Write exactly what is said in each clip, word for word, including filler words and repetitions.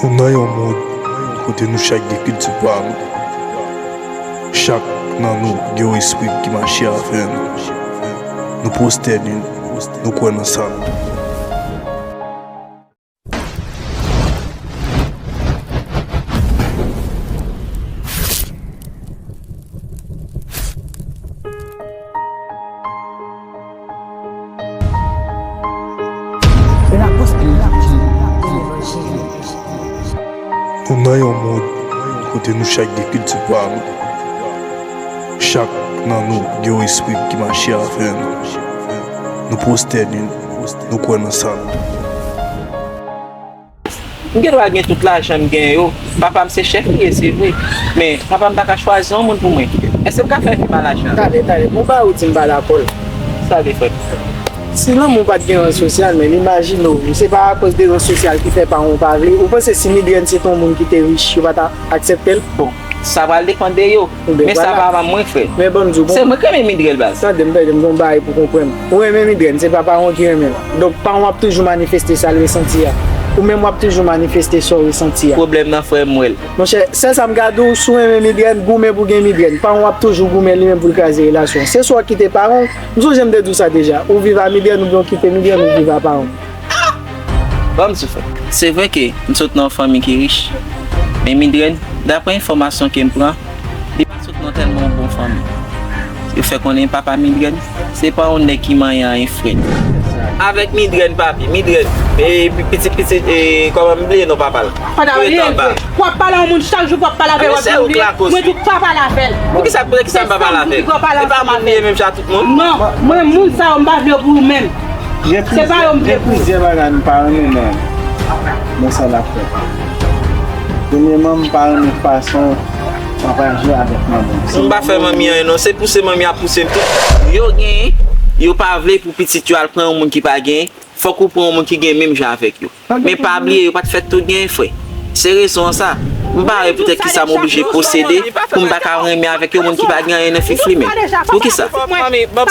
Nou nan yon mond kote nou chak gen kilti pa nou. Chak nan nou gen yon espri ki mache avè nou. Nou pwostène, nou kwè nan sa nou. Nou nan yon mond kote nou chak gen kilti pa nou. Chak nan nou gen yon espri ki mache avè nou. Nou pwostène, nou kwè nan sa nou. M gen dwa gen tout lajan m gen yo. Papa m se chèf li ye, se vre. Men, papa m pa ka chwazi yon moun pou mwen. Èske m ka fè vi m a lajan? Tande, tande. Bon, ba ou di m pa dakò. Sa vle fè. Si lanmou pa t gen rans sosyal, men imajine w, se pa akoz de rans sosyal ki fè paran w pa vle. Ou panse si Migraine se t yon moun ki te rich, yo pa ta aksepte l? Bon, sa pral depann de yo. Men sa pa manman mwen, frè. Men ban m di w, se mwen ki renmen Migraine, baz. Tande m, tande m, gon bagay pou konprann. Ou renmen Migraine, se pa paran w ki renmen l. Donk, paran w ap toujou manifeste sa l resanti a. Ou menm w ap toujou manifeste sa w resanti a. Pwoblèm nan, frè m, m wè l. Monchè, sèl sa m ka di w, si w renmen Migraine, goumen pou gen Migraine. Paran w ap toujou goumen li menm pou l kraze relasyon. Se swa w kite paran w, m sonje m te di w sa deja. Ou viv a Migraine oubyen w kite Migraine, ou viv a paran w. Ban m di w, frè. Se vre ke m sot nan yon fanmi ki rich, men Migraine, daprè enfòmasyon ke m pran, li pa sot nan tèlman yon bon fanmi. Yo fè konnen papa Migraine, se pa yon nèg ki manyen anyen frèt. Avèk Migraine, papi, Migraine, e, pi-, pitit, pitit, e, kòman m bliye non papa l? Yo ret anba. W ap pale a yon moun chak jou, w ap pale avè l, w ap di, mwen di w pa pale avè l. Poukisa, poukisa m pa pale avè l? E pa moun li ye menm jan ak tout moun? Non, mwen, moun sa yo, m pa vle yo pou ou menm. Se pa yo m vle pou ou. Gen plizyè bagay m pa renmen nan, nan sa l ap fè. Premyèman, m pa renmen fason papa jwe avèk manmi. M pa fè manmi anyen non, se pouse manmi ap pouse m tou. Yo genyen, yo pa vle pou pitit yo al pran yon moun ki pa genyen, fòk ou pran yon moun ki gen menm jan avèk yo. Men pa bliye, yo pa t fèt tout genyen frè. Se rezon an sa. M pa wè poutèt kisa m oblije posede pou m pa ka renmen avèk yon moun ki pa gen anyen nan fif li menm. Poukisa?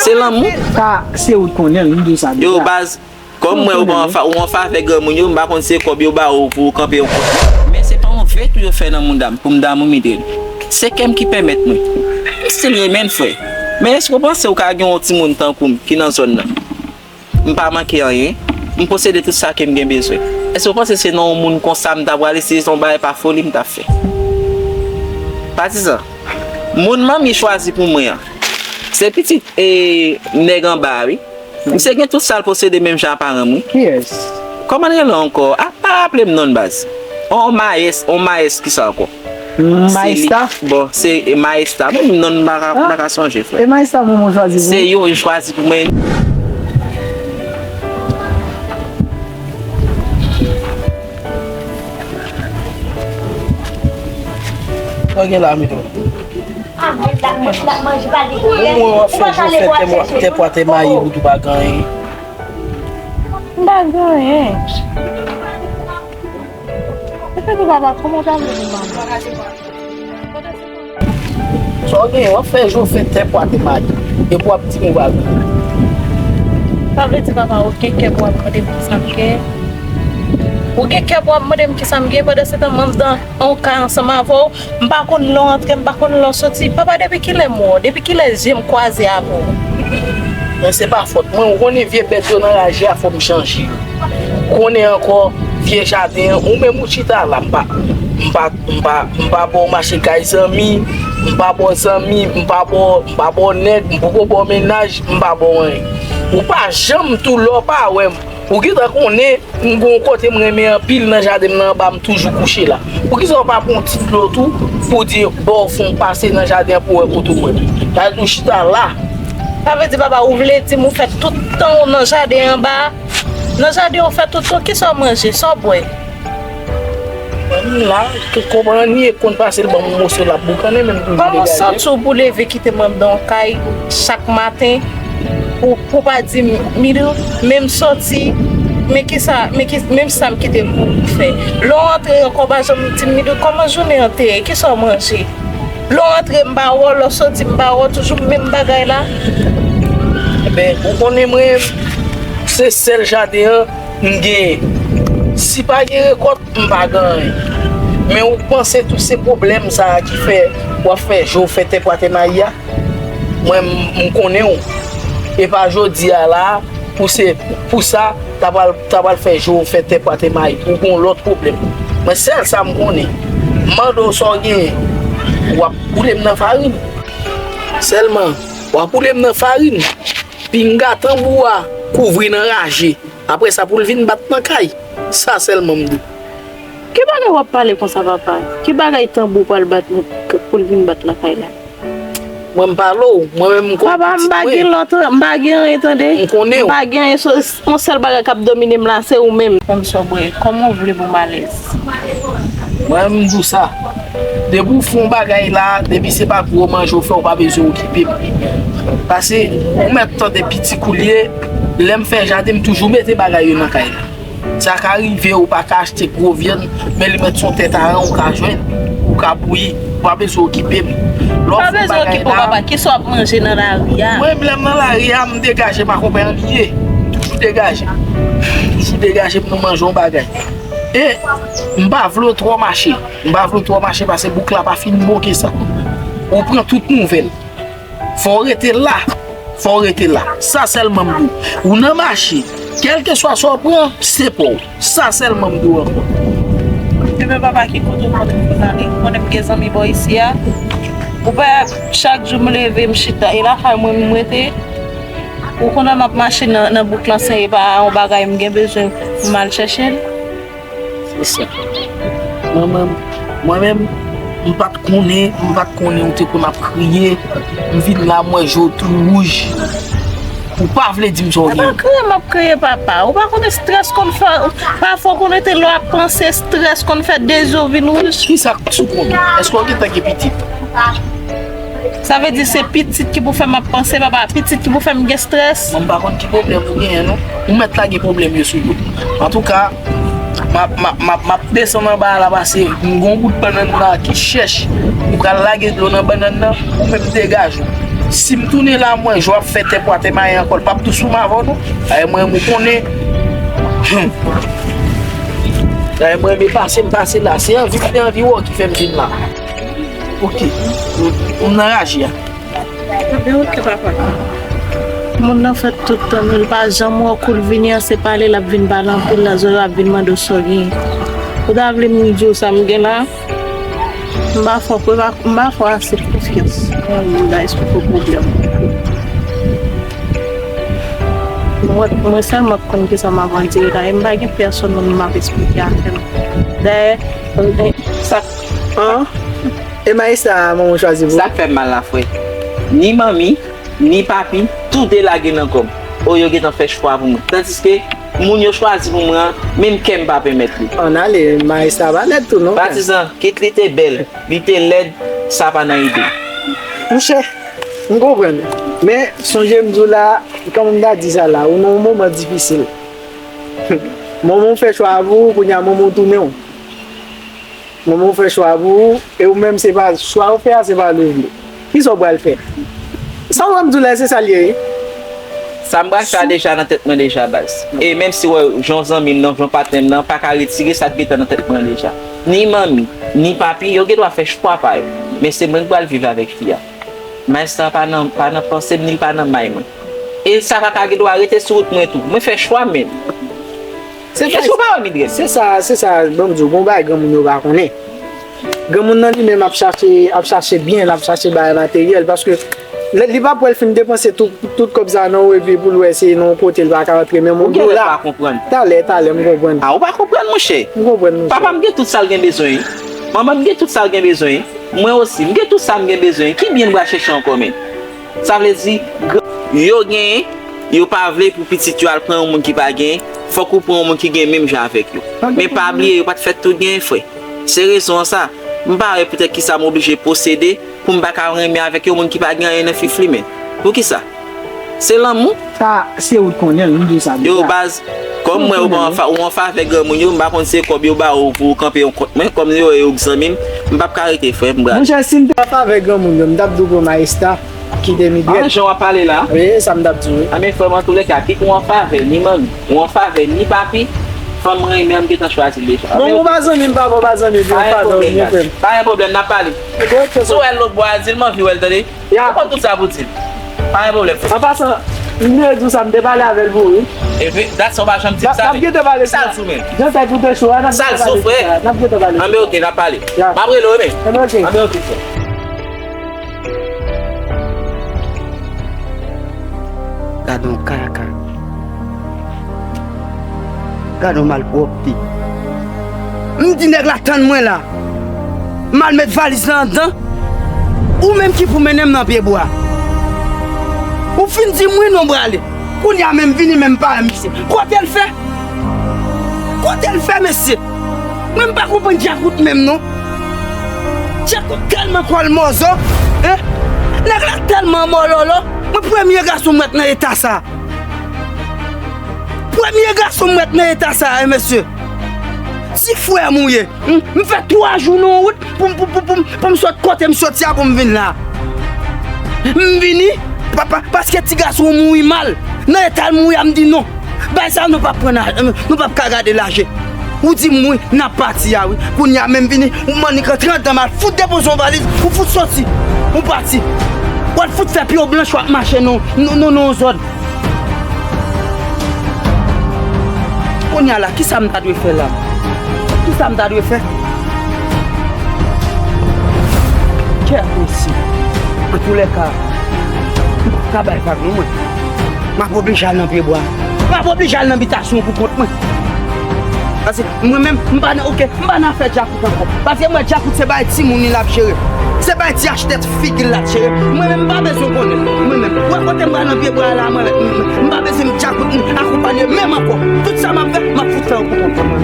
Se lanmou. Sa, se ou k konnen l, m di w sa deja. Yo, baz, kòm m wè ou pa anfa-, ou anfavè granmoun yo, m pa konn se kòb yo ba ou pou ou kanpe yon kote. Men se pa yon ve tou yo fè nan mouda m pou m damou Migraine. Se kè m ki pèmèt mwen. M still renmen l, frè. Men èske w panse w ka gen yon timoun tankou m ki nan zòn nan? M pa manke anyen. M posede tout sa ke m gen bezwen. Èske w panse se nan yon moun konsa m ta pral eseye se yon bagay pa foli m ta fè? Patizan, moun manmi chwazi pou mwen an, se pitit, e, nèg anba a, wi. Misye gen tout sa l posede menm jan a paran m, wi. Kiyès? Kòman l rele ankò? A, pa raple m non l, baz. On mayès, on mayès kisa ankò? Maesta? Bon, se, e, Maesta. Menm non m pa ka, pa ka sonje, frè. E Maesta, mwen, mwen chwazi pou ou. Se yo, yo chwazi pou mwen. Sa w gen la, Mito? Ou mwen w ap fè jou fè tè pwa tè mayi bout ou pa gen anyen. M pa gen anyen. Epi tou papa, kòman w ta vle pou m pa gen? Sa w gen, w ap fè jou fè tè pwa tè mayi. Epi w ap di m ou pa gen. Sa vle di papa, ou gen kè pou w ap mande m kisa m gen? Ou gen kè pou w ap mande m kisa m gen, pandan se tan m anndan yon kay ansanm avè w, m pa konn lè w antre, m pa konn lè w soti. Papa, depi kilè m wè w? Depi kilè zye m kwaze avè w? Men se pa fòt mwen, ou konnen vye bèt yo nan raje a, fò m chanje yo. Konnen ankò, vye jaden an, ou menm ou chita la, m pa, m pa, m pa, m pa ba w mache kay zanmi, m pa ba w zanmi, m pa ba w, m pa ba w nèg, m poko ba w mennaj, m pa ba w anyen. Ou pa janm tou lè w pa wè m. Ou gentan konnen m gon kote m renmen anpil nan jaden m nan anba m toujou kouche la. Poukisa w pa pran yon ti dlo tou pou di bò w fon pase nan jaden an pou w wè kote w wè. Sa vle di w chita la. Sa vle di papa ou vle di m ou fè tout tan w nan jaden anba? Nan jaden w fè tout tan, kisa w manje, sa w bwè? Mwen menm la, tout konprann li e konn pase l ban m yon moso l ap boukannen men m toujou degaje. Kòman w santi w pou leve kite m anndan yon kay chak maten pou, pou pa di m, Midou, men m soti, men kisa, men ki, men sa m kite pou, pou fè. Lè w antre ankò w pa janm di m, Midou, kòman jounen an te ye, kisa w manje? Lè w antre m pa wè w, lè w soti m pa wè w, toujou menm bagay la. Enben, ou konnen mwen, se sèl jaden an m genyen. Si pa gen rekòt, m pa gen anyen. Men ou panse tout se pwoblèm sa a ki fè w ap fè je w fè tè pwate mayi a? Mwen, m, m konnen w. E pa jodi a la, pou se, pou sa, ta pral, ta pral fè je w fè tè pwate mayi. Ou gon lòt pwoblèm. Mwen, sèl sa m konnen. M mande w sa w genyen. W ap boule m nan farin. Sèlman, w ap boule m nan farin. Pinga tanbou a kouvri nan raje. Apre sa, pou l vin bat nan kay. Sa sèlman m di w. Ki bagay w ap pale konsa, papa? Ki bagay tanbou pral bat pou l vin bat lakay la? Mwen, m pale w, mwen menm m konn pitit mwen. Papa, m pa gen lòt, m pa gen anyen, tande. M konnen w. M pa gen anyen, yon sèl bagay k ap domine m la, se ou menm. Kòm sa w bwè, kòman w vle pou m alèz? Mwen, m di w sa. Depi w fè yon bagay la, depi se pa gwo manje w fè, w pa bezwen okipe m. Pase, ou mèt tande piti koulye, lè m fè jaden, m toujou mete bagay yo nan kay la. Sa ka rive, ou pa ka achte gwo vyann, men li mèt se yon tèt aran ou ka jwenn, ou ka bouyi, ou pa bezwen okipe m. Lè w fè yon bagay la. Ou pa bezwen okipe w, papa, kisa w ap manje nan lari a? Mwen, lè m nan lari a, m degaje, m pa konprann anyen. M toujou degaje. M toujou degaje pou m manje yon bagay. E m pa vle w twò mache. M pa vle w twò mache pase bouk la pa fin bon ke sa. Ou pran tout nouvèl. Fò w rete la. Fò w rete la. Sa sèlman m di w. Ou nan mache. Kèlkeswa sa w pran, se pa w. Sa sèlman m di w ankò. Ebyen, papa, ki kote w konnen m konn ale? Ou konnen m gen zanmi bò isi a. Ou pa, chak jou m leve, m chita. E lakay mwen, m rete. Ou konnen m ap mache nan, nan bouk lan, se pa yon bagay m gen bezwen pou m al chèche l. Se sa. Mwen menm, mwen menm, m pa t konnen, m pa t konnen ou te konn ap kriye. M vin la, m wè je w tou wouj. Ou pa vle di m sa w gen. E pa kriye m ap kriye, papa. Ou pa konnen estrès konn fè, pafwa w konnen te lè w ap panse, estrès konn fè de je w vin wouj. Kisa k sou kont ou? Èske w gentan gen pitit? Sa vle di se pitit ki pou fè m ap panse, papa, pitit ki pou fè m gen estrès. Mwen, m pa konn ki pwoblèm ou genyen, non. Ou mèt lage pwoblèm yo sou yo. Antouka, m ap, m ap, m ap, m ap desann anba a la pase, m gon bout bannann la ki chèch. M pral lage dlo nan bannann nan, ou menm degaje w. Si m tounen la, mwen, je w ap fè tè pwate mayi ankò, l p ap dous pou m avè w, non. Ay, mwen, ou konnen. Ay, mwen, men pase, m pase la. Se anvi, se anvi wè w ki fè m vin la. Ok. M nan raje a. Ebyen, ok, papa. Moun nan fè tout tan, men l pa janm wè w kou l vini an, se pale l ap vin pale anpil la, zòrèy ap vin mande w sa w genyen. Ou ta vle m di w sa m gen la? M pa fè w, m pa fè w ase konfyans. Mwen, m ta esplike w pwoblèm. Mwen, mwen sèlman k konn kisa m ap andire la, e m pa gen pèsonn moun m ap esplike afè m. Dayè, sa, an? E Maestra manman w chwazi pou ou? Sa k fè m mal la, frè. Ni manmi, ni papi, tou de lage nan kò m. O, yo gentan fè chwa pou mwen. Tandiske moun yo chwazi pou mwen an, menm kè m pa pèmèt li. Ann ale, Maestra pa lèd tou, non, frè. Patizan, kit li te bèl, li te lèd, sa pa nan ide m. Monchè, m konprann. Men, sonje m di w la, kòman m ta di sa la, ou nan yon moman difisil. Manman w fè chwa pou ou, kounye a manman w tounen w. Manman w fè chwa pou ou, e ou menm se pa chwa ou fè a, se pa li w vle. Kisa w pral fè? Sa w wè m di w la, se sa l ye, wi. Sa m pral fè a deja nan tèt mwen deja, baz. E menm si w wè jan w zanmi m nan, jan w patnè m nan, pa ka retire sa k gentan nan tèt mwen an deja. Ni manmi, ni papi, yo gen dwa fè chwa pa yo. Men se mwen k pral viv avèk fi a. Maestra pa nan, pa nan panse m, ni l pa nan may mwen. E sa pa ka gen dwa rete sou wout mwen tou. Mwen fè chwa m menm. Se sa. Èske w pa wè, Midrèd? Se sa, se sa, ban m di w, gon bagay granmoun yo pa konnen. Granmoun nan li menm ap chache, ap chache byen, l ap chache bagay materyèl, paske li, li pa pral fin depanse tout, tout kòb sa non, epi pou l wè se nan yon kote l pa ka antre, men moun yo la. Ou genlè pa konprann. Talè, talè, m konprann. A, ou pa konprann, monchè. M konprann, monchè. Papa m gen tout sa l gen bezwen. Manman m gen tout sa l gen bezwen. Mwen osi, m gen tout sa m gen bezwen. Ki byen m pral chèche ankò, menm? Sa vle di, gran, yo genyen, yo pa vle pou pitit yo al pran yon moun ki pa genyen, fòk ou pran yon moun ki gen menm jan avèk yo. Men pa bliye, yo pa t fèt tout genyen, frè. Se rezon an sa, m pa wè poutèt kisa m oblije posede pou m pa ka renmen avèk yon moun ki pa gen anyen nan fif li, men. Poukisa? Se lanmou. Sa, se ou k konnen l, m di w sa deja. Yo, baz, kòm mwen, ou an fa-, ou an favè granmoun yo, m pa konn se kòb yo ba ou pou ou kanpe yon kont mwen, kòm yo, yo k zanmi m, m p ap ka rete, frè, m pral. Monchè, si m te an favè granmoun yo, m t ap di w pran Maestra, kite Midrèd. A, jan w ap pale la? Wi, sa m t ap di w, wi. A, men frè m, antoulèka, kit ou an favè ni manmi, ou an favè ni papi, Fanm mwen renmen an, m gentan chwazi l deja. Non, ou pa zanmi m, papa, ou pa zanmi m, pa gen pwoblèm, guys. Pa gen pwoblèm, n ap pale. Si w wè l lòtbò a, di l m anvi wè l, tande. Ou konn tout sa pou di l. Pa gen pwoblèm, frè. An pasan, m te di w sa, m te pale avè l pou ou, wi. Epi, dat sa w pa janm di m sa, men. N ap gentan pale. Sa l sou menm? Jan tèt ou te cho a, n ap gentan pale. Sa l sou, frè? N ap gentan pale. Anben, oke, n ap pale. M ap rele w, men. Anben, oke. Anben, oke, frè. Gade yon kaka. Gade yon malpwòpte. M di nèg la tann mwen la. M al met valiz la anndan. Ou menm ki pou mennen m nan pye bwa. Ou fin di m wi non prale. Kounye a menm vini menm pa wè misye. Kote l fè? Kote l fè mesye? Mwen m pa konprann Djakout menm non. Djakout tèlman kò l mòzo, en? Nèg la tèlman mòlòlò. Mwen premye gason m wè k nan eta sa. Premye gason m wè k nan eta sa, en mesye. Ti frè m ou ye. M, m fè twa jou nan wout pou m, pou, pou, pou, pou m sot kote m soti a pou m vin la. M vini, pa, pa, paske ti gason w mouri mal. Nan eta l mouri a, m di non. Bagay sa a, nou p ap pran, nou p ap ka gade l aje. Ou di m wi, n ap pati a wi. Kounye a menm vini, ou mannik rantre anndan m al fout depoze yon valiz, ou fout soti, ou pati. W al fout fè pye w blanch, w ap mache nan, nan, nan, nan yon zòn. Kounye a la, kisa m ta dwe fè la? Kisa m ta dwe fè? Kè mesye. Antoulèka, m p ap ka bay vag non mwen. M ap oblije al nan pye bwa. M ap oblije al nan bitasyon pou kont mwen. Paske mwen menm, m pa nan, oke, m pa nan afè Djakout ankò. Paske mwen, Djakout se bay timoun li l ap jere. Se bay ti achtèt figi l l ap jere. Mwen menm, m pa bezwen konnen. Mwen menm, wè kote m pral nan pye bwa la, mwen menm, m pa bezwen Djakout akonpanye menm ankò. Tout sa m ap fè, m ap fout fè yo pou kont mwen.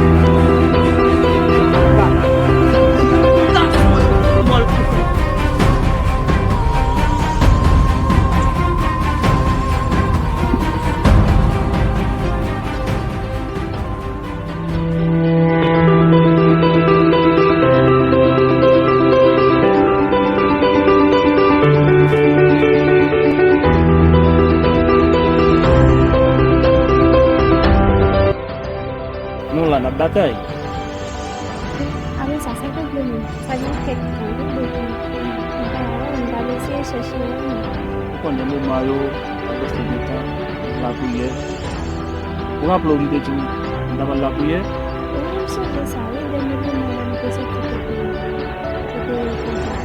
Nou la n ap batay. Apre sa, sa te vle menm. Sa gen kèk tan wi depi m pa wè w, m t ap eseye chèche w menm. Ou konnen moman yo, ou rete gen tan, lapriyè. Ou raple w m te di w m t ap al lapriyè? Wi, m sonje sa wi, dènye moman lè m te soti kote, kote konsa,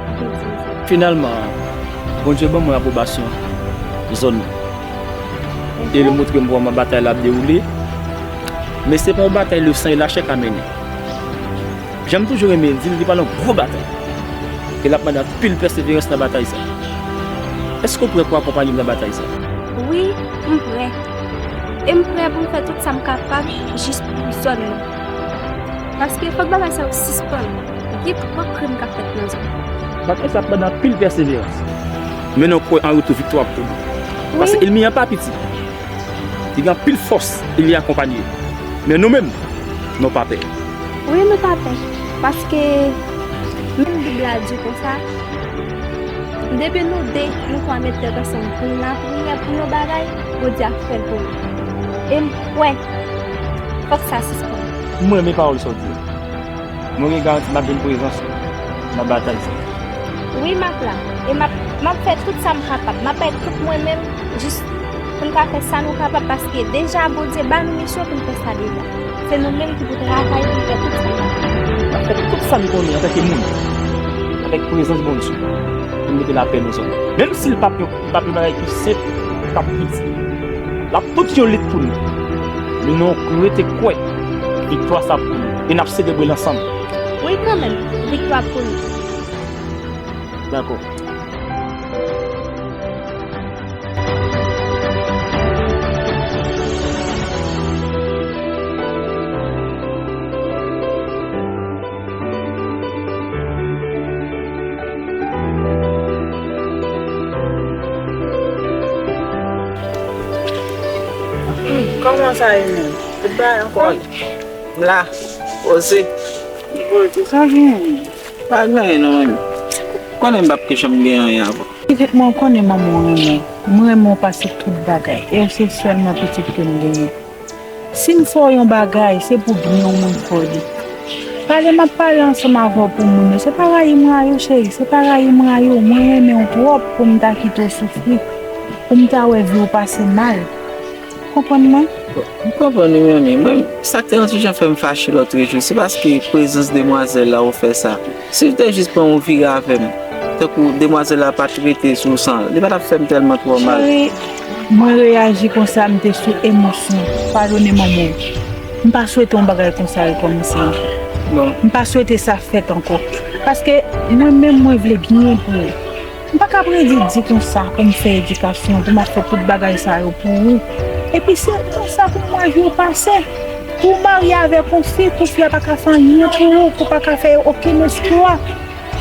m te di sa. Finalman, Bondye ban mwen apwobasyon zòn nan. E l montre m kòman batay la ap dewoule. Men se pa yon batay le san e lachè ka mennen. Jan m toujou renmen di l, li pral yon gwo batay. E l ap mande anpil pèseverans nan batay sa. Èske w prè pou akonpanye m nan batay sa? Wi, m prè. E m prè pou m fè tout sa m kapab jis pou zòn nan. Paske fòk bagay sa yo sispann. Gen twòp krim k ap fèt nan zòn. Batay sa ap mande anpil pèseverans. Men nou kwè an retou viktwa pou nou. Wi. Paske ènmi an pa piti. Li gen anpil fòs e li akonpanye. Men nou menm, nou pa pè. Wi, nou pa pè. Paske, menm Bib la di konsa, depi nou de, nou twa met tèt ansanm pou n lapriyè pou yon bagay, Bondye ap fè l pou nou. E m kwè, fòk sa sispann. M renmen pawòl sa w di yo. Mwen gen garanti m ap jwenn prezans ou nan batay sa. Wi, m ap la. E m ap, m ap fè tout sa m kapab. M ap bay tout mwen menm, jis pou n ka fè sa nou kapab, paske deja Bondye ba nou misyon pou n fè sa deja. Se nou menm ki pou travay pou n fè tout sa nou kapab. M ap fè tout sa m konnen antanke moun, avèk prezans Bondye, pou n mete lapè nan zòn nan. Menm si l p ap yon, l p ap yon bagay ki senp, k ap piti. L ap tout yon lit pou nou. Men nou rete kwè viktwa sa ap pou nou. E n ap selebre l ansanm. Wi, kanmenm, viktwa pou nou. Dakò. Kòman sa ye menm? Tout bagay anfòm? M la, poze. Poze, sa genyen? Pa gen anyen non, manmi. Konnen m p ap ke janm gen anyen avè w. Pitit mwen, ou konnen manman w renmen w. M renmen w pase tout bagay. E se sèlman pitit ke m genyen. Si m fè w yon bagay, se pou byen w mwen fè w li. Pale m ap pale ansanm avè w pou moun yo. Se pa rayi m rayi w, cheri. Se pa rayi m rayi w. Mwen renmen w twòp pou m ta kite w soufri, pou m ta wè vi w pase mal. Konprann mwen? M konprann wi, manmi. Mwen, sa k te yon ti jan fè m fache lòt jou, se paske prezans demwazèl la ou fè sa. Si l te jis pran yon vire avè m, tankou demwazèl la pa t rete sou san, li pa t ap fè m tèlman twò mal. Cheri, mwen reyaji konsa, m te sou emosyon. Padone manman w. M pa swete yon bagay konsa rekòmanse ankò. Bon. M pa swete sa fèt ankò. Paske mwen menm, mwen vle byen pou ou. M pa ka predi di konsa pou m fè edikasyon, pou m ap fè tout bagay sa yo pou ou. Epi se konsa pou m wè jou pase. Pou w marye avèk yon fi, pou fi a pa ka fè anyen pou ou, pou w pa ka fè okenn esplwa,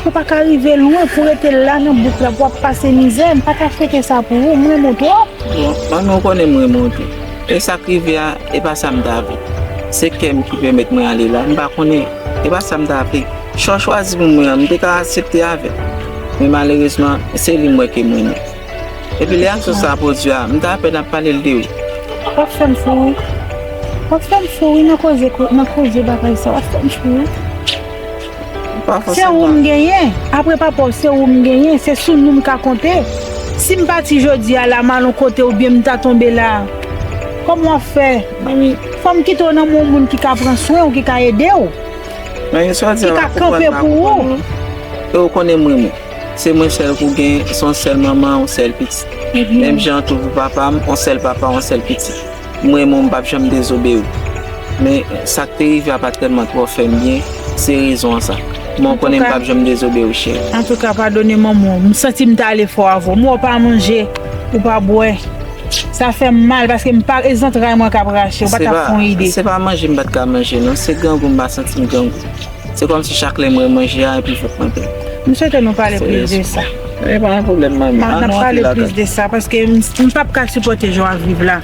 pou w pa ka rive lwen, pou w rete la nan bouk la, pou w ap pase mizè, m pa ka swete sa pou ou, m renmen w twòp. Bon, manmi, ou konnen m renmen w tou. E sa k rive a, e pa sa m ta vle. Se kè m ki pèmèt mwen ale la. M pa konnen, e pa sa m ta vle. Chwa w chwazi pou mwen an, m te ka aksepte avè l. Men malerezman, se li m wè ke m renmen. Epi lè aksyon sa a pwodui a, m ta apèn ap pale l de ou. W ap fè m fou wi. W ap fè m fou wi nan koze, nan koze bagay sa. W ap fè m fou wi. Se ou m genyen. Apre papa w, se ou m genyen. Se sou nou m ka konte. Si m pati jodi a la, m al yon kote oubyen m ta tonbe la, kòman w ap fè? Fò m kite w nan men yon moun ki ka pran swen w, ki ka ede w, ki ka kanpe pou ou. E ou konnen m renmen w. Se mwen sèl pou gen, se yon sèl manman, yon sèl pitit. Menm jan tou pou papa m, yon sèl papa, yon sèl pitit. M renmen w, m p ap janm dezobeyi w. Men sa k te rive a pa t tèlman twò fè m byen, se rezon an sa. Men w konnen m p ap janm dezobeyi w, cheri. Antouka, padone manman w. M santi m t ale fò avè w. M wè w pa manje, ou pa bwè. Sa fè m mal paske m pa, e zantray mwen k ap rache, ou pa t ap fè yon ide. Se pa manje m pa t ka manje, non. Se grangou m pa santi m grangou. Se kòmsi chak lè m wè manje a, epi vant mwen plen. M swete nou pale plis de sa. E pa yon pwoblèm, manmi. N ap pale plis de sa, paske m, m p ap ka sipòte jan w ap viv la.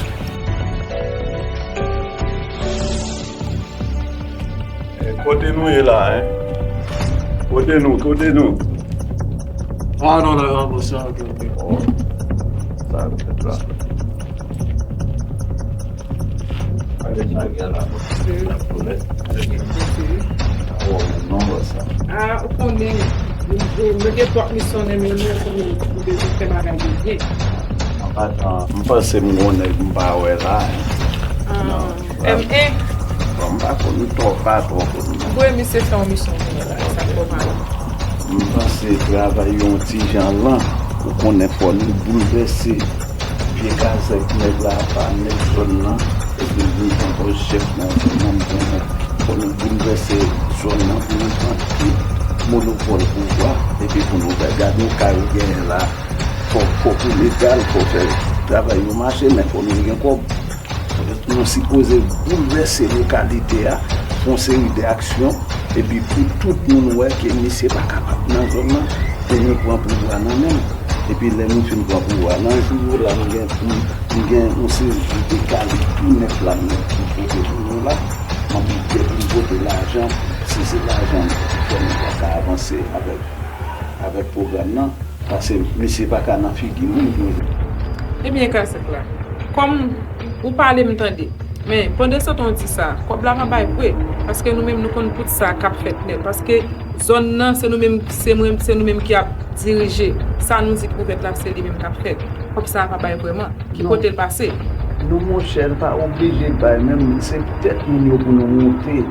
Eh, kote nou ye la, hein? Kote nou, kote nou? Ah, non, non, non, non, sa, ok, ok. Oh, sa, sa. Ah, ou konnen, nou, nou, nou gen twòp misyon nan men nou, nou, nou bezwen fè bagay yo byen. An patan, m panse m gon nèg m pa wè la, hein. Ah, M A. Bon, m pa konn twò, pa twò konn. Voye misye fè yon misyon pou nou la, sa k pral. M panse travay yon ti jan lan, ou konnen fò nou boulvèse. Vye kazèk nèg la pa nèg zòn nan, epi l vin pran pòz chèf nan zòn nan, m konnen fò nou boulvèse zòn nan pou nou pran tout monopòl pouvwa, epi pou nou fè, gade yon kay ou genyen la, fò, fò pou legal, fò fè travay yo mache, men fò nou gen kòb. Nou sipoze boulvèse lokalite a, fè yon seri de aksyon, epi pou tout moun wè ke misye pa kapab nan zòn nan, pou nou pran pouvwa nan men l. Epi lè nou fin pran pouvwa, nan jou yo la, nou gen, nou, nou gen yon seri de kali tou nèf la nèt pou pote pou nou la. M ap di pou nou pote lajan, si se lajan ki fè nou pa ka avanse avèk, avèk pwogram nan, paske misye pa ka nan figi nou toujou. Ebyen, kazèk la, kòm ou pale, m tande. Men, pandan se tan w di sa, kòb la pa bay vre, paske nou menm nou konn tout sa k ap fèt nèt, paske zòn nan, se nou menm, se mwen, se nou menm ki ap dirije. Sa nou di ki pou fèt la, se li menm k ap fèt. Kòb sa pa bay vrèman. Ki kote l pase? Non, monchè, l pa oblije bay, menm se tèt moun yo pou nou moute,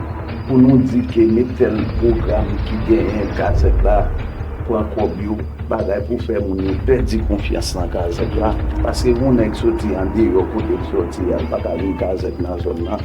pou nou di ke met tèl pwogram ki genyen kazèk la, pran kòb yo, bagay pou fè moun yo pèdi konfyans nan kazèk la. Paske yon nèg soti andeyò kote l soti a, l pa ka vin kazèk nan zòn nan.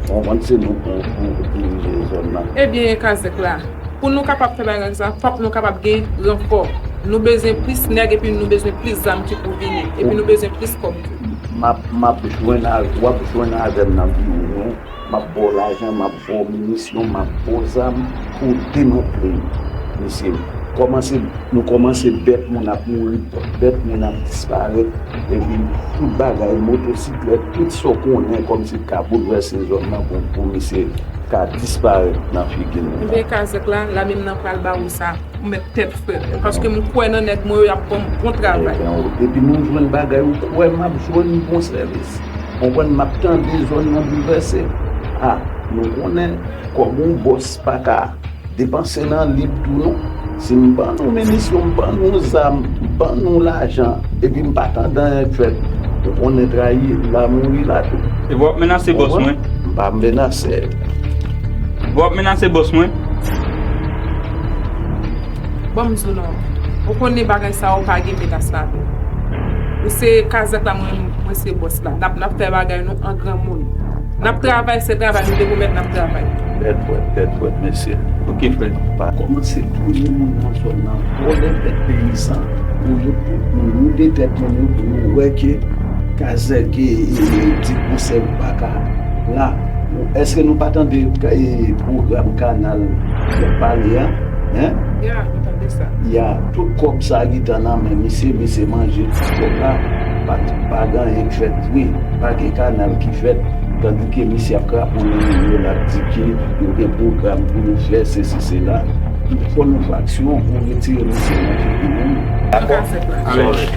Ou konprann, se nou pou, pou dirije zòn nan. Ebyen, kazèk la, pou nou kapab fè bagay sa, fòk nou kapab gen ranfò. Nou bezwen plis nèg epi nou bezwen plis zam ki pou vini. Epi nou bezwen plis kòb tou. M ap, m ap jwenn a, w ap jwenn avè m nan biwo nou. M ap ba w lajan, m ap ba w minisyon, m ap ba w zam pou w demantle misye. Kòmanse, nou kòmanse bèt moun ap mouri, bèt moun ap disparèt, epi tout bagay, motosiklèt, tout sa w konnen kòmsi ka boulvèse zòn nan pou, pou misye ka disparèt nan figi nou. Ebyen, kazèk la, lame m nan pral ba ou sa, ou mèt tèt frèt. Paske m kwè nan nèg mwen yo, y ap ban m bon travay. Ebyen, depi nou jwenn bagay, ou kwè m ap jwenn bon sèvis. Konprann, m ap tande zòn nan boulvèse. A, nou konnen kòb yon bòs pa ka depanse nan lib tou non. Si m ban nou minisyon, m ban nou zam, m ban nou lajan, epi m pa tande anyen k fèt, ou konnen trayi la mouri la tou. E w ap menase bòs mwen? M pa menase. W ap menase bòs mwen? Ban m di w non. Ou konnen bagay sa yo pa gen menas ladan. Ou se kazèk la, mwen, mwen se bòs la. N ap, n ap fè bagay nou an granmoun. N ap travay, se travay, nou te pwomèt n ap travay. Tèt frèt, tèt frèt, mesye. Ok, frè. Pa kòmanse touye moun nan zòn nan. Vòlè tèt peyizan. Pou yo, pou nou de tèt moun yo, pou nou wè ke kazèk e, e, e, ti konsèv pa ka la. Èske nou pa tande, e, pwogram kanal y ap pale a? Hein? Ya, nou tande sa. Ya, tout kòb sa ki t nan men misye, misye manje tout kòb la. Pa, pa gen anyen k fèt vre. Pa gen kanal ki fèt. Tandike misye ap kraponnen nou yo, l ap di ke yo gen pwogram pou yo fè sesi, sela. Fò nou fè aksyon pou retire misye nan figi nou. Dakò? Alè.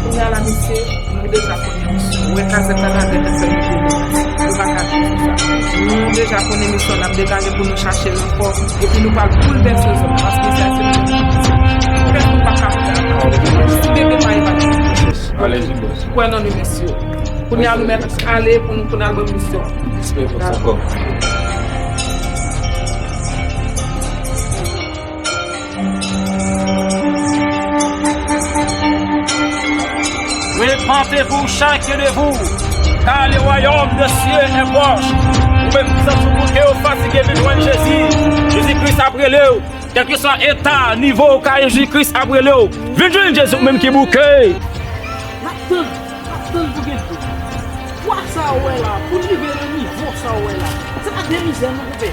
Kounye a la, mesye, nou deja konnen misyon. Ou wè kazèk la ladan nèg sa yo te menas. Yo pa ka viv sou sa. Nou deja konnen misyon, n ap degaje pou nou chache l ankò. Epi nou pral boulvèse zòn nan, paske sa se nou. Pèp nou pa ka fè anyen. Si bebe pa evalye. Alèzi, bòs. Kwè nan nou, mesye. Kounye a nou mèt ale pou nou, pou n al ban misyon. Respè, bòs, ankò. Repentez-vous, chacun de vous, car le royaume des cieux est proche. Ou menm ki santi w bouke, ou fatige, vin jwenn Jezi. Jezi Kris ap rele w. Kèlkeswa eta, nivo w ka ye, Jezi Kris ap rele w. Vin jwenn Jezi, ou menm ki bouke. N ap tann, n ap tann pou gen dlo. Pwa sa w wè la, pou n rive nan nivo sa w wè la, se pa de mizè nou pou fè.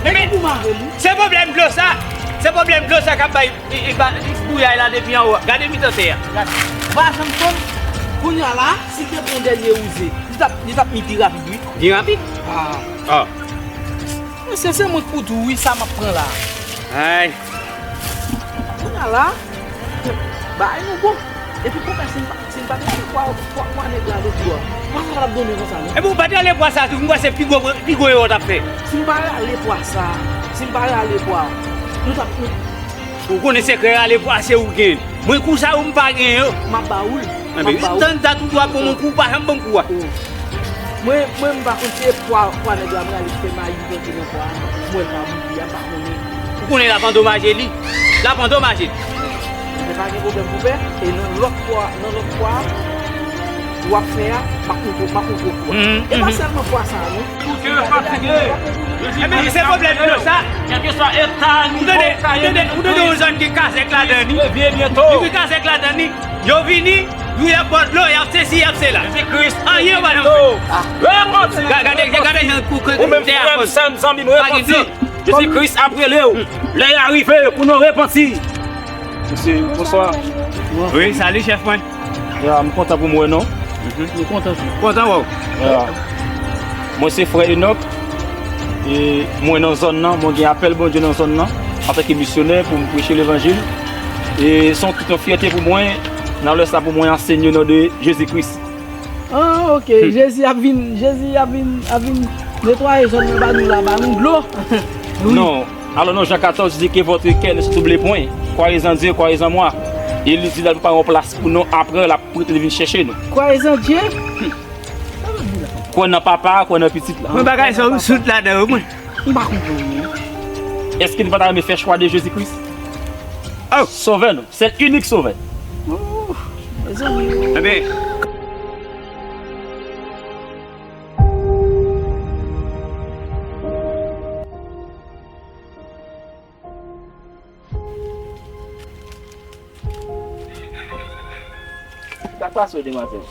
Men pou m avè nou. Se pwoblèm dlo sa. Se pwoblèm dlo sa k ap bay, e, e, ba, bouyay la depi anwo. Gade mitan tè a. Gade. Ou pa janm konn. Kounye a la, si l te pran dènye wouze, li t ap, li t ap mi pi rapid, wi. Pi rapid? Ah. Ah. Mesye, se mwen k pou di w wi sa m ap pran la. Ay. Kounye a la, bagay nou bon. Epi konpè, si n pa, si n pa te fè pwa, pwa, pwa nèg la lòt jou a, pwa sa pa t ap donnen konsa non. Epi w pa t rale pwa sa tou, m kwè se pi gwo, pi gwo erè w t ap fè. Si m pa rale pwa sa, si m pa rale pwa, nou t ap, nou, Ou konnen sekrè rale pwa se ou gen. Mwen kou sa yo m pa gen yo. M ap ba ou l. M ap ba ou l. Tann dat ou dwa pou mwen kou, ou pa janm ban m kou a. Mwen, mwen m pa konn se pwa, pwa nèg la m rale ki fè mayi plante nan pwa a. Mwen pa bouyi a, m pa konnen. Ou konnen l ap andomaje li. L ap andomaje li. Men pa gen pwoblèm pou pè. E nan lòt pwa, nan lòt pwa a, w ap fè a, m ap montre, m ap montre w kou a. E pa sèlman pwa sa a non. Ou ke fatige. Ebyen, se pwoblèm dlo sa. Kèlkeswa eta, nivo, ou tande, ou tande yon zòn ki kazèk ladan li. Li gen kazèk ladan li. Yo vini, yo y ap bò dlo, y ap sesi, y ap sela. Jezi Kris. Anyen yo pa janm fè. Gade, gade jan kou, kou, kou tè a fon. Ou menm frè m, sè m, zanmi m, repanti. Jezi Kris ap rele w. Lè a rive pou nou repanti. Mesye, bonswa. Wi, salut chèf mwen. Ya, m kontan pou m wè nou. Mhm. Nou kontan tou. Kontan wè w. Ya. Mwen se frè Enòk. E mwen nan zòn nan, mwen gen apèl Bondye nan zòn nan antanke misyonè pou m preche levanjil. E se yon, yon fyète pou mwen nan lè sa pou mwen ansenye nan de Jezi Kris. Ah, ok. Jezi ap vin, Jezi ap vin, ap vin netwaye zòn nan ba nou la, ba nou dlo. Wi. Non. Alò nan Jan katòz di ke votre cœur ne se trouble point. Croyez en Dieu, croyez en moi. E li di l ap prepare yon plas pou nou, apre l ap retounen vin chèche nou. Croyez en Dieu? Kwè nan Papa, kwè nan Pitit la. Mwen bagay sa ou sot ladan yo mwen. M pa konprann non. Èske nou pa ta renmen fè chwa de Jezi Kris? Oh, sovè nou, sèl inik sovè. Oh, mezanmi. Ebyen, Sa k pase w, demwazèl?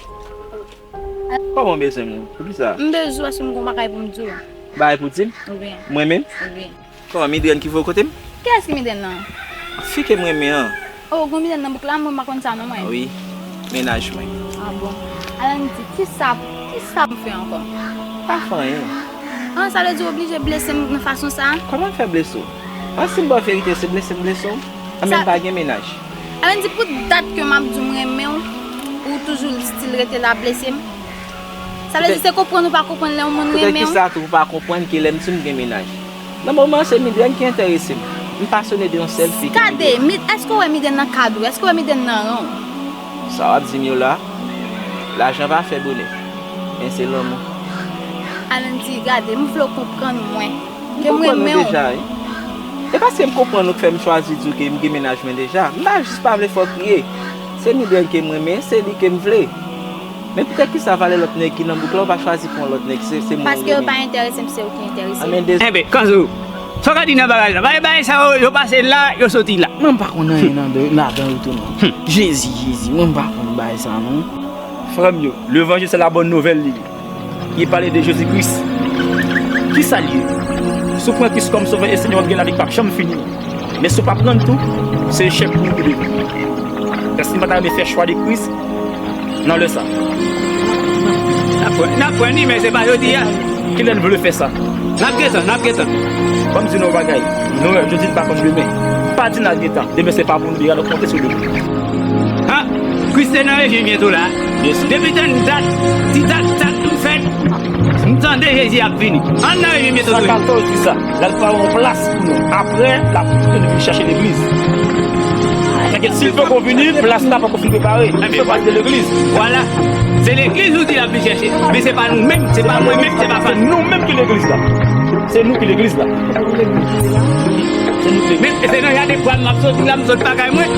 Kòman w bezwen m? Poukisa? M bezwen w paske m gon bagay pou m di w. Bagay pou di m? Wi. Mwen menm? Wi. Kòman, migrèn ki voye w kote m? Kiyès ki migrèn nan? Fi ke m renmen an. Oh, gon migrèn nan bouk la, mwen pa konn sa non mwen. Wi. Mennaj mwen. Ah bon. Alò m di, kisa, kisa m fè ankò? Pa fè anyen. An, sa vle di w oblije blese m nan fason sa a? Kòman m fè blese w? An, si m ba w verite, se blese m blese w? An, men m pa gen mennaj. Sa vle di pou dat ke m ap di w m renmen w, ou toujou still rete la blese m? Sa vle di se konprann ou pa konprann lè yon moun renmen w? Poutèt kisa tou ou pa konprann ke lè m di m gen mennaj? Nan moman an, se Migrèn ki enterese m. M pasyone de yon sèl fi ki Migrèn. Gade, èske w wè Migrèn nan kad ou? Èske w wè Migrèn nan ran w? Sa w ap di m yo la, lajan pa fè bonè, men se lanmou. Alanti, gade, m vle w konprann mwen. Ke m renmen w. M konprann ou deja, wi. E paske m konprann ou k fè m chwazi di w ke m gen mennaj mwen deja. M pa jis pa vle fè w kriye. Se Migrèn ke m renmen, se li ke m vle. Men poutèt kisa valè lòt nèg ki nan bouk la, ou pa chwazi pran lòt nèg, se, se mwen ou renmen? Paske yo pa enterese m, se ou ki enterese m. Enben, Kanzo, sa w ka di nan bagay la? Bagay, bagay sa yo, yo pase la, yo soti la. Mwen m pa konn anyen nan de, ladan yo tou non. Jezi, Jezi, mwen m pa konn bagay sa non. Frè m yo, levanjil se la bòn nouvèl li ye. Li pale de Jezi Kris. Kisa l ye? Si w pran Kris kòm Sovè e Senyè w, w ap gen lavi k p ap janm fini. Men si w pa pran l tou, se echèk pou ou tou de. Èske n pa ta renmen fè chwa de Kris nan lè sa? N ap pran, n ap pran li, men se pa jodi a. Kilè n vle fè sa? N ap gentan, n ap gentan. Ban m di nou yon bagay. Nouvèl jodi pa kòm demen. Pa di n ap gentan. Demen se pa pou nou, deja nou konte sou demen. An, Kris te nan rejim byen tou la. Depi tan dat, ti dat, dat m fèt, m tande Jezi ap vini. Ann nan rejim byen tou. San katòz di sa. L al pare yon plas pou nou. Apre, l ap vin chèche legliz. Paske si l poko vini, plas la poko fin prepare. Li fè pati de legliz. Vwala. Se legliz ou di l ap vin chèche. Men se pa nou menm, se pa mwen menm, se pa fanm. Se nou menm ki legliz la. Se nou ki legliz la. Se nou ki legliz. Men se nan jaden pwa m ap soti la, m sot bagay mwen.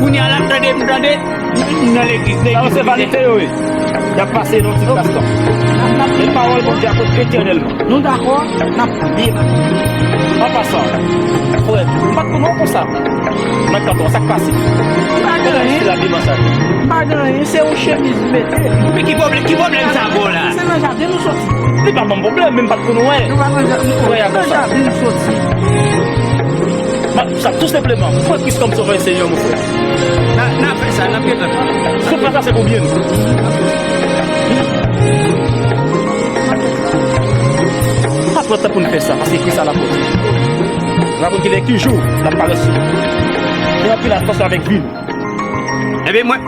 Kounye a la, m tande, m tande, m nan legliz, legliz. Sa yo se vanite yo ye. Y ap pase nan ti plas lan. Men pawòl Bondye ap ret etènèlman. Nou dakò, n ap debake. An pasan, frè, m pa t konn wè w konsa. Mèt kanpe w, sa k pase? M pa gen anyen. Se labiman sa. M pa gen anyen, se yon chemiz m mete. Men ki pwoblèm, ki pwoblèm sa ba w la? Se nan jaden nou soti. Li pa ban m pwoblèm, men m pa t konn wè. Nou pa nan jaden, frè a nan konsa. Jaden nou soti. Ma, sa, tou senpleman, pran Kris kòm Sovè e Senyè w, mon frè. N a, n a fè sa, n ap gentan. Soufrans la se pou byen nou. Pa pran tan pou n fè sa, paske Kris a la pòt. Nou pa konn kilè ki jou l ap parèt sou nou. Gen anpil atansyon avèk vi nou. Ebyen, mwen,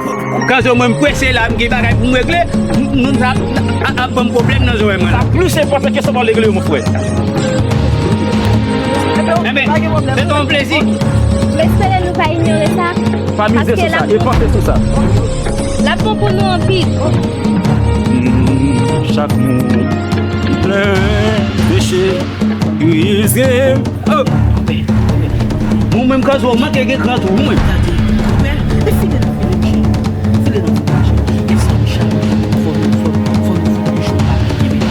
Kanzo, mwen, m prese la, m gen bagay pou m regle, m, m, sa ap, ap, ap ban m pwoblèm nan zòrèy mwen la. Sa plis enpòtan ke sa w ap regle yo, mon frè. Ebyen, se te yon plezi. M espere nou pa inyore sa. Pa mize sou sa, e panse sou sa. L ap bon pou nou anpil. Hmm, chak moun plen peche, grize. Oh! Mwen menm, Kanzo, w manke gen kran tou, mwen. Gade, konpè, e file nan file mechan. File nan file mechan. E sa mechan, fò nou, fò nou, fò nou fout mechan bagay kenbe nan men.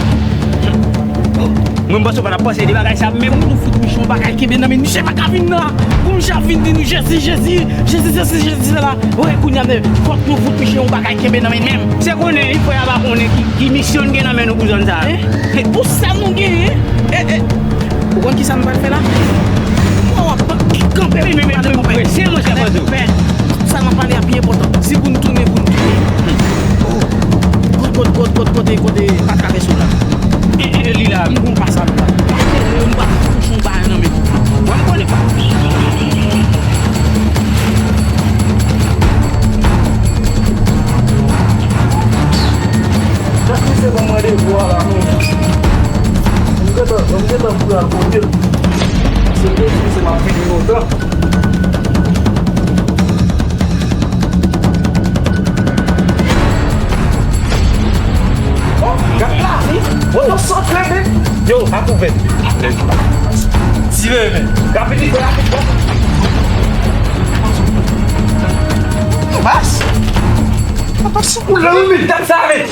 Mwen, m panse w pa t ap panse de bagay sa, men moun nou fout mechan bagay kenbe nan men. Misye pa ka vin nan. Pou misye ap vin di nou Jezi, Jezi, Jezi, Jezi, Jezi, la. Wi, kounye a, men, fòk nou fout misye yon bagay kenbe nan men menm. Se konnen li, frè a pa konnen ki, ki misyon n gen nan men nou pou zòn sa a. Eh? Pou sa nou genyen? Eh, eh. Ou konn ki sa nou pral fè la? Mwen w ap kanpe. Wi, men, men, men, men, se monchè Kanzo. Sa n ap pale a pi enpòtan. Si pou n tounen, pou n tounen. Oh. Kote, kote, kote, kote, kote, pa travèse w la. E, e, e, li la, m gon pa sa la. M pa touche yon bagay nan men. Mwen m konnen pa. Jan Kris te ban m randevou a la, men. M gentan, m gentan pou al kote l. Se Jezi, se m ap vini lontan. Oh, gad la, wi. Woy, yo sot, men. Yo, a kouvèt. Tire, men. Rapidite, rapidite. Bas. Atansyon. Ou la, wi, men. Gad sa, men.